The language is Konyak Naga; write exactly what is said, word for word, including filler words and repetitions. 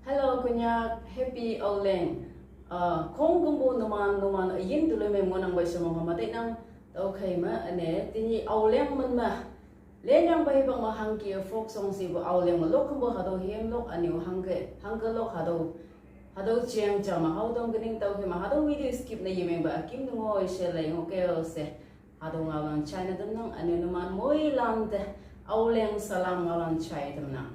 Hello, Konyak, happy Auleng. Uh, khong kumbu numan numan ayin tuloi me monang bai semong hama tai nang tau khai ma ane tini Auleng man ma. Lenyang bai bang ma hangki folk song si bu Auleng ma lok kumbu hadau hem lok aniu hangke hangke lok hadau hadau chiang cha ma hau dong kening tau khai ma hadau video skip na yemeng ba akim nungo ise lai ngo keo se. Hadau ngalang chai na tem nang aniu numan moi lam te Auleng salam ngalang chai tem nang.